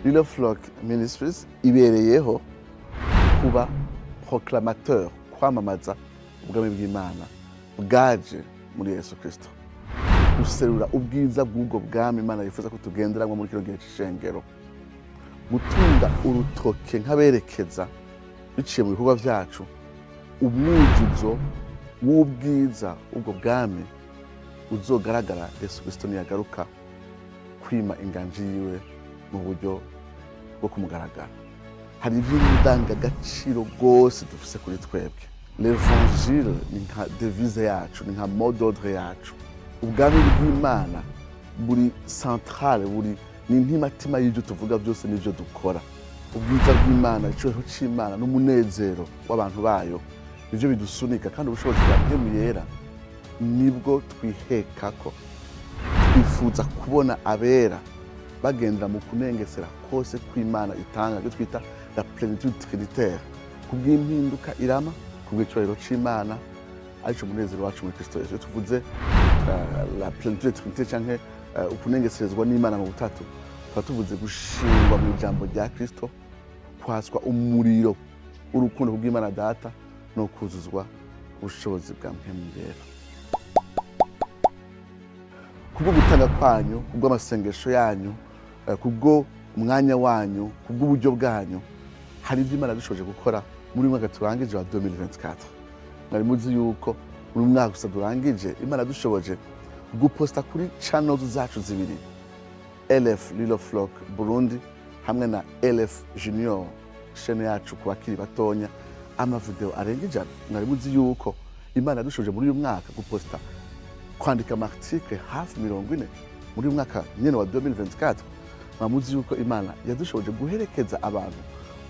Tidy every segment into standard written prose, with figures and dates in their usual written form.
Lilo Flock Ministries ibereyeho kuba proclamateur, kwamamaza ubwami bw'Imana bwaje muri Yesu Kristo, guserura ubwiza bw'ubwo bwami Imana yifuza ko tugenderamwo muri kino gihe c'ishengero, gutunga urutoke nk'aberekeza biciye mu bikorwa vyacu umwuzuzo w'ubwiza ubwo bwami uzogaragara Yesu Kristo niyagaruka kwima inganji yiwe mu buryo bwo kumugaragara. Hari iby'indangagaciro rwose dufise kuri twebwe. L'évangile ni nka devise yacu, ni nka mot d'ordre yacu. Ubwami bw'Imana buri centrale, buri ni intimatima y'ibyo tuvuga byose n'ibyo dukora. Ubwiza bw'Imana, icyubahiro c'Imana n'umunezero w'abantu bayo nivyo bidusunika, kandi ubushobozi bwa Mpwemu Yera nibwo twihekako. Twifuza kubona abera bagendera mu kunengesera kose kw'Imana itanga, ibyo twita la plénitude trinitaire, kubw'impinduka irama, kubw'icyubahiro c'Imana, arico umunezero wacu muri Kristo Yesu. Iyo tuvuze la plénitude trinitaire canke ukunengeserezwa n'Imana mu butatu, tuba tuvuze gushingwa mu ijambo rya Kristo, kwaswa umuriro w'urukundo kubw'Imana Data no kuzuzwa ubushobozi bwa Mpwemu Yera. Kubwo gutanga kwanyu, kubw'amasengesho yanyu, kubwo umwanya wanyu, kubw'uburyo bwanyu, hari ibyo Imana dushoboje gukora muri uyu mwaka turangije wa 2024. Mwari muzi yuko muri uyu mwaka gusa durangije Imana dushoboje guposta kuri channels zacu zibiri, LF Lilo Flock Burundi hamwe na LF Junior, chaîne yacu ku bakiri batonya, amavideo arenga 100? Mwari muzi yuko Imana yadushoboje muri uyu mwaka guposta, kwandika ama article hafi 40 muri uyu mwaka nyene wa 2024? Mwamuzi yuko Imana yadushoboje guherekeza abantu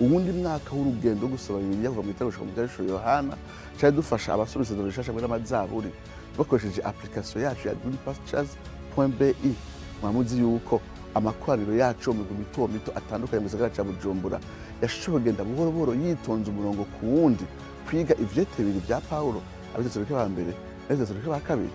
uwundi mwaka w'urugendo wo gusoma Bibiliya kuva mu Itanguriro gushika mu Vyanditswe Yohana, cari dufasha abasoma Isezerano Rishasha hamwe n'amazaburi bakoresheje application yacu ya greenpastures.bi? Mwamuzi yuko amakoraniro yacu mu migwi mito mito atandukanye mu gisagara ca Bujumbura yashoboye kugenda buhoro buhoro, yitonze, umurongo ku wundi, kwiga ivyete bibiri vya Pawulo, Abitesalonike ba mbere n'Abitesalonike ba kabiri?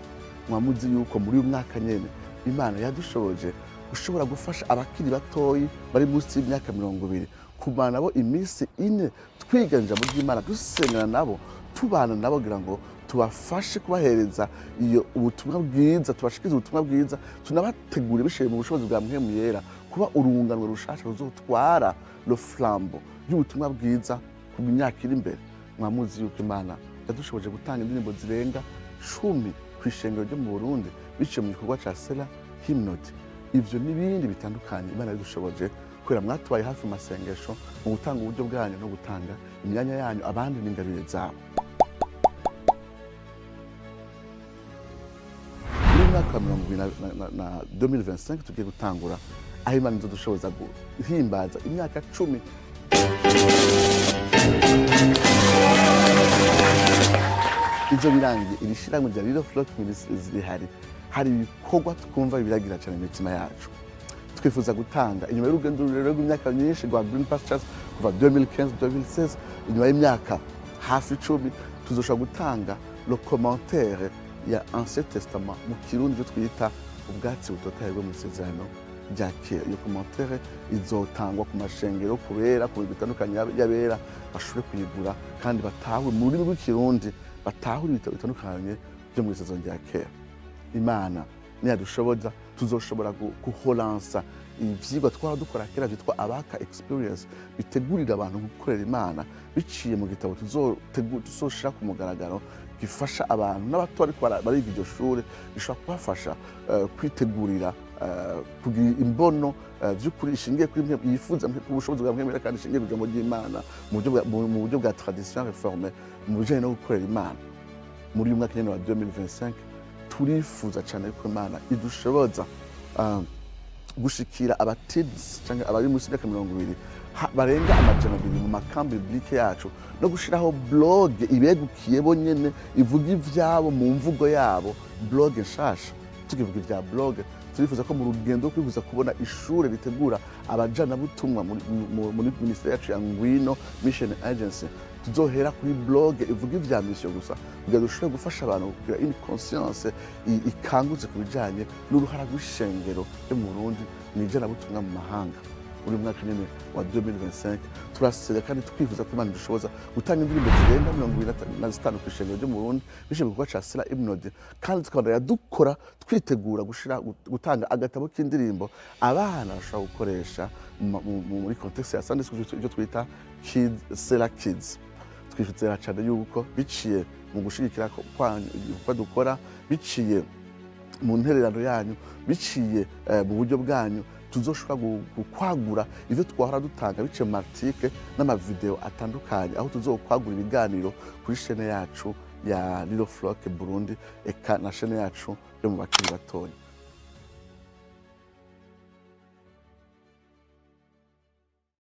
Mwamuzi yuko muri uyu mwaka nyene Imana yadushoboje gushobora gufasha abakiri batoyi bari munsi y'imyaka 20 kumara nabo iminsi 4, twigana ijambo ry'Imana, dusengana nabo, tubana nabo, kugira ngo tubafashe kubahereza iyo ubutumwa bwiza, tubashikirize ubutumwa bwiza, tunabategure bishoboye mu bushobozi bwa Mpwemu Yera kuba urunganwe rushasha ruzotwara le flambeau y'ubutumwa bwiza ku myaka iri imbere? Mwamuzi yuko Imana yadushoboje gutanga indirimbo zirenga 10 ku ishengero ryo mu Burundi biciye mu gikorwa ca Sela Hymnody? Ivyo n'ibindi bitandukanye Imana yadushoboje kubera mwatubaye hafi mu masengesho, mu gutanga uburyo bwanyu no gutanga imyanya yanyu, abandi n'ingabire zabo. Muri uyu mwaka wa mirongo ibiri na 2025 tugiye gutangura, aho Imana izodushoboza guhimbaza imyaka 10 ivyo birangiye iri shirahamwe rya Little Flock Ministries rihari, hari ibikorwa twumva biragira cyane imitima yacu twifuza gutanga. Inyuma y'urugendo rurerure rw'imyaka myinshi rwa Green Pastures kuva 2015, 2016, inyuma y'imyaka hafi 10, tuzoshobora gutanga le commentaire ya Ancien Testament mu Kirundi, ibyo twita ubwatsi butotahaye bwo mu Isezerano rya Kera. Iyo commentaire izotangwa ku mashengero, kubera ku bintu bitandukanye y'abera bashobore kuyigura kandi batahure mu rurimi rw'Ikirundi, batahure ibitabo bitandukanye byo mu Isezerano rya Kera. Imana niyadushoboza, tuzoshobora guhoransa ivyigwa twara dukora kera vyitwa Abaka Experience, bitegurira abantu gukorera Imana biciye mu gitabo tuzoshira ku mugaragaro, gifasha abantu n'abato ariko bariga iryo shure, gishobora kubafasha kwitegurira kugira imbono vy'ukuri ishingiye kuri yifuza ubushobozi bwa Mpwemu, kandi ishingiye ku ijambo ry'Imana mu buryo bwa tradition réformée mu bijanye no gukorera Imana. Muri uyu mwaka nyene wa 2025 turifuza cyane ko Imana idushoboza gushikira aba teens cyangwa abari munsi y'imyaka 20 barenga 200 mu makambi biblique yacu, no gushiraho blog ibegukiye bo nyene, ivuga ivyabo mu mvugo yabo, blog nshasha. Tukivuga ivya blog, turifuza ko mu rugendo rwo kwifuza kubona ishure ritegura abajanabutumwa muri minisiteri yacu ya Ngwino Mission Agency, tuzohera kuri blog ivuga ivya mission gusa, kugira dushobore gufasha abantu kugira une conscience ikangutse ku bijanye n'uruhara rw'ishengero ryo mu Burundi mu ijanabutumwa mu mahanga. Muri mwaka nyene wa 2025 turasenga kandi twifuza ko Imana idushoboza gutanga indirimbo zirenga 25 ku ishengero ryo mu Burundi biciye mu gikorwa ca Selah Hymnody, kandi tukabandanya dukora twitegura gushira gutanga agatabo k'indirimbo abana bashobora gukoresha muri contexte ya Sunday School, ibyo twita Kids, Selah Kids. Twizera cyane yuko biciye mu gushigikira kwanyu ibikorwa dukora, biciye mu ntererano yanyu, biciye mu buryo bwanyu, tuzoshobora kwagura ivyo twahora dutanga biciye mu ma articles n'amavideo atandukanye, aho tuzokwagura ibiganiro kuri chaîne yacu ya Little Flock Burundi, eka na chaîne yacu yo mu bakiri batoya.